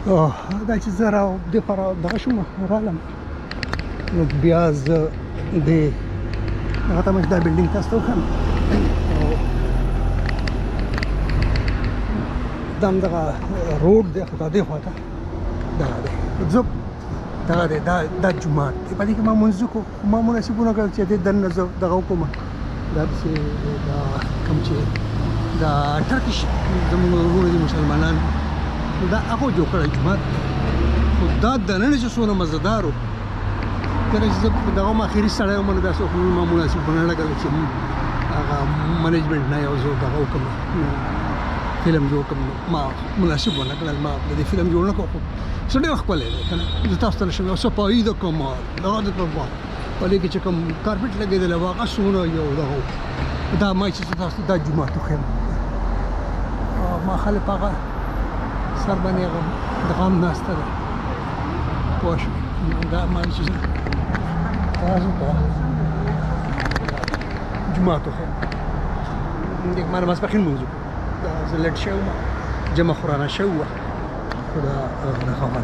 دا چې زه را دې خوا را دغه شوم، رالم، نو بیا زه دې هغه ته مې دا بلډینګ تاسو ته وښیم. دا همدغه روډ دی، خو دا دې خوا ته دغه دی. زه دغه دی، دا جومات دی. په دې کې ما لمونځ وکړو، خو ما مناسب ونه کړل چې دې دننه زه دغه وکړم. دا داسې دا کوم چې دا ټرکش زموږ وروڼه دي مسلمانان، نو دا هغو جوړ کړی جومات دی. خو دا دننه چې څونه مزهدار و، کله چې زه دغه ما اخري سړی وم، نو بیا څه ما مناسب ونه لګل چې هغه منیجمنټ نه یو زه دغه وکړم، فلم جوړ کړم. ما مناسب ونه کړل، ما د دې فلم جوړ نه کړ. خو څه ډېر ښکلی دی که نه، زه تاسو ته نه شم. یو صفایي د کمال دغه د کمال په دې کې چې کوم کارپټ لګېدلی و، هغه څومره یو دغه و. دا ما چې تاسو ته دا جومات وښیم، ما خلک په هغه سر باندې هغه دغه هم ناسته ده، پوه شوې؟ دا ما چې تاسو ته جومات وښیم، دې ما د ماسپښین لمونځ وکړو. دا زه لټ شوی وم، جمع خو رانه شوې وه، خو دا دغه وه.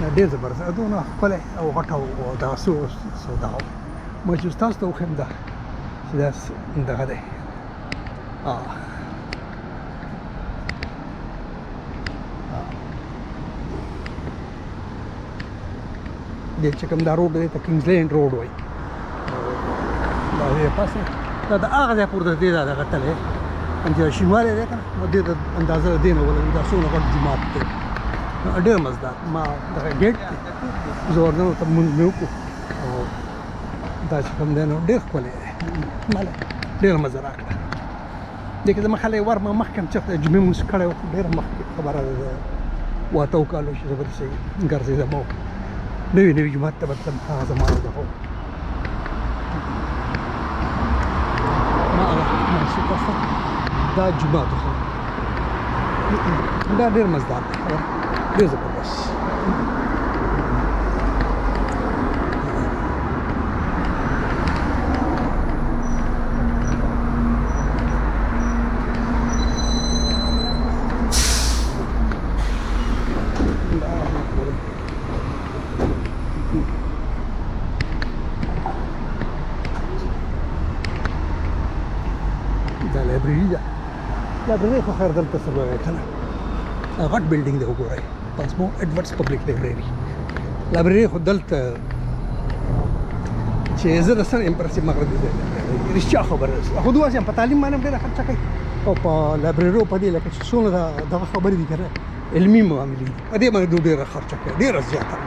دا ډېر زبردست، دونه ښکلی او غټه او دغه څو دغه ما چې تاسو ته وښیم، دا چې دا دغه دی. دې چې کوم دا روډ دی ته کینګزلینډ روډ وایي. دا دې پاسه دا د هغه ځای پورته دی، دا دغه تلی کوم چې شینوالی دی که نه، نو دې ته اندازه د دې نه ولګوي. دا څومره غټ جومات دی، ډېر مزدار. ما دغه ګېټ دی، زه ورننوتم، لمونځ مې وکړو. او دا چې کوم دی نو ډېر ښکلی دی، ماله ډېره مزه راکړه. دې کې زما خیال ور ما مخکې هم چېرته جمعې لمونځ کړی و، خو ډېره مخکې خبره ده، د 8 کالو چې زه به داسې ګرځېدم او نوي نوي جومات ته به تلم، هغه زمانه دغه و. ما هغه منسوب تاسو دا جومات وښیم، دا ډېر مزدار دی، ډېر زبردست. دا لایبرېري ده، لایبرېري خو خیر دلته څه وایي که نه، غټ بلډینګ دی، وګورئ، پاسمو ایډورډز پبلک لایبرېري. لایبرېري خو دلته چې زه د سره امپرسیو مغربي دی، رښتیا خبره ده. خو دوه په تعلیم باندې هم ډېره خرچه کوي او په لایبرېرو په دې لکه چې څونه دغه خبرې دي که نه، علمي معاملې دي، په دې باندې دوی ډېره خرچه کوي، ډېره زیاته.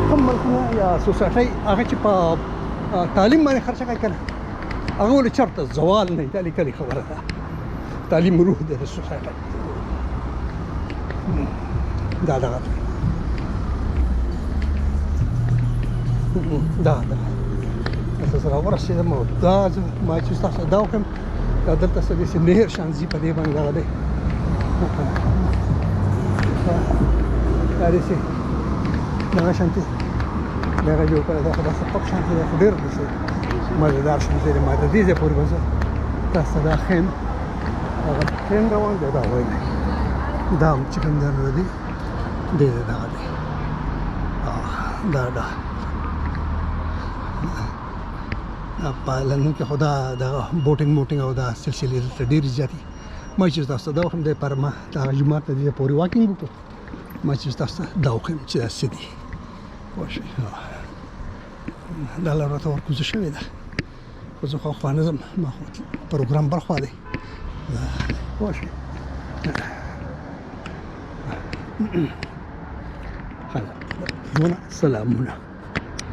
کوم ملکونه یا سوسایټۍ هغه چې په تعلیم باندې خرچه کوي که نه، هغه ولې چېرته زوال نه وي. دا لیکلې خبره ده، تعلیم روح دی د سوسایټۍ. دا دغه دی، دا دغه دلته زه راورسېدم. او دا زه ما چې تاسو دا وښیم، دا دلته څه داسې نهر شان ځي، په دې باندې دغه دی، دا داسې دغه شانتې دغه جوړ کړی. دا خو داسې پک شانتې دی، خو ډېر داسې مزهدار شانتې دی. ما د دې ځای پورې به زه تاسو ته دا ښیم. هغه ټرین روان دی، دا وایي دا هم چې کوم دی نو دی دې دغه دی. دا دا په لندن کې خو دا دغه بوټینګ موټینګ او دا سلسلې دلته ډېرې زیاتې. ما چې تاسو ته دا وښیم، دی پر ما دغه جومات ته دې پورې واکینګ وکړو. ما چې تاسو ته دا وښیم چې دا څه دي، پوه شوې؟ دا لار راته ورکوزه شوې ده، خو زه خو خوا نه ځم، ما خو پروګرام بل خوا دی، پوه شوې؟ سلامونه.